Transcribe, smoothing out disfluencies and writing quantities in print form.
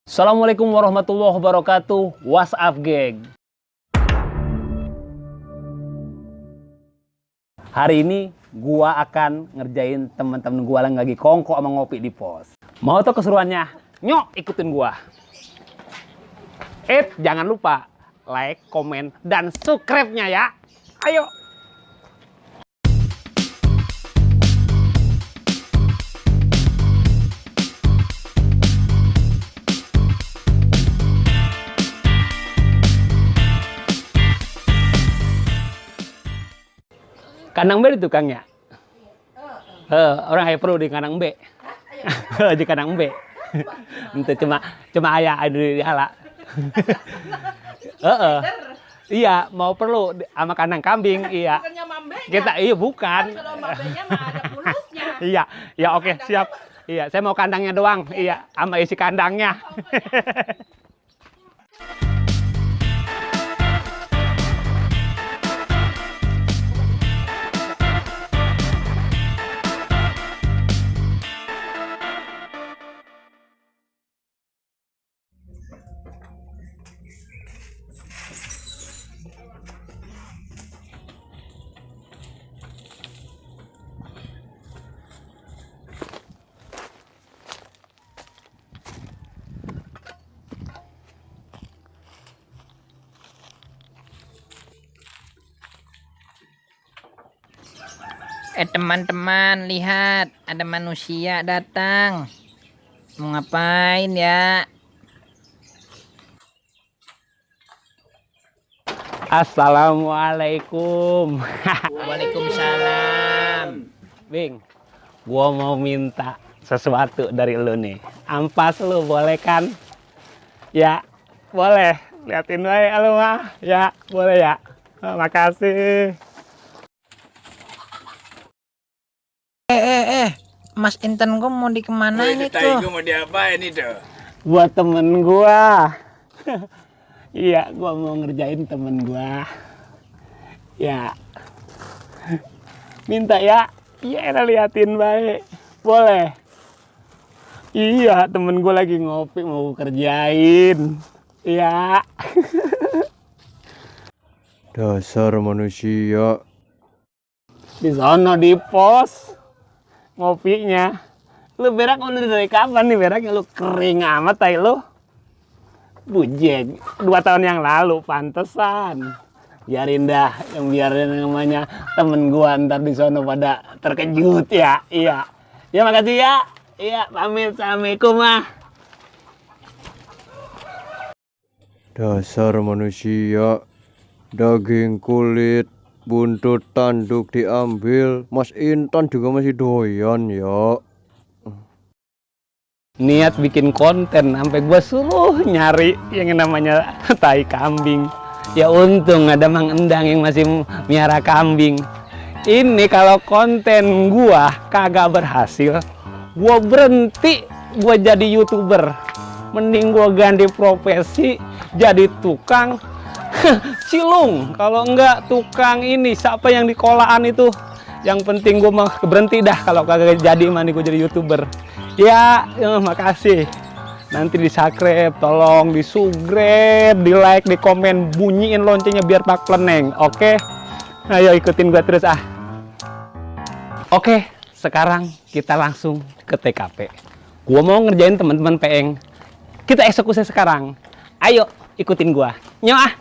Assalamualaikum warahmatullahi wabarakatuh. What's up, geng? Hari ini gua akan ngerjain teman-teman gua lagi kongko sama ngopi di pos. Mau tau keseruannya? Nyok, ikutin gua. Jangan lupa like, komen, dan subscribe-nya ya. Ayo. Kandang B di tukangnya. Orang ayah perlu di kandang B. Di kandang B. Itu cuma ayah di ala. Iya, mau perlu sama kandang kambing, iya. Kita bukan. Iya, ya oke, siap. Iya, saya mau kandangnya doang. Iya, sama isi kandangnya. Teman-teman, lihat ada manusia datang. Mau ngapain ya? Assalamualaikum. Waalaikumsalam. Bing, gua mau minta sesuatu dari lu nih. Ampas lu boleh kan? Ya, boleh. Liatin wae lu mah. Ya, boleh ya. Makasih. Mas Inten gua mau kemana ini tuh? Gua mau diapain itu? Buat temen gua. Iya, gua mau ngerjain temen gua. Ya. Minta ya. Iya, liatin baik. Boleh. Iya, temen gua lagi ngopi mau kerjain. Iya. Dasar manusia. Di sana di pos ngopinya. Lu berak udah dari kapan nih beraknya? Lu kering amat tai lu. Bujeng 2 tahun yang lalu, pantesan. Biarin dah, yang biarin namanya temen gua ntar di sono pada terkejut ya. Iya. Ya makasih ya. Iya, pamit. Assalamualaikum mah. Dasar manusia. Daging kulit, buntut tanduk diambil. Mas Intan juga masih doyan ya. Niat bikin konten sampai gua suruh nyari yang namanya tai kambing. Ya untung ada Mang Endang yang masih miara kambing. Ini kalau konten gua kagak berhasil, gua berhenti, gua jadi YouTuber. Mending gua ganti profesi jadi tukang cilung. Kalau enggak tukang ini siapa yang di kolaan itu. Yang penting gua mah berhenti dah kalau kagak jadi mah nih gua jadi YouTuber. Ya, makasih. Nanti di subscribe, tolong di subscribe, di like, di komen, bunyiin loncengnya biar pak pleneng. Oke? Ayo ikutin gua terus ah. Oke, sekarang kita langsung ke TKP. Gua mau ngerjain teman-teman PEng. Kita eksekusi sekarang. Ayo ikutin gua. Nyok ah.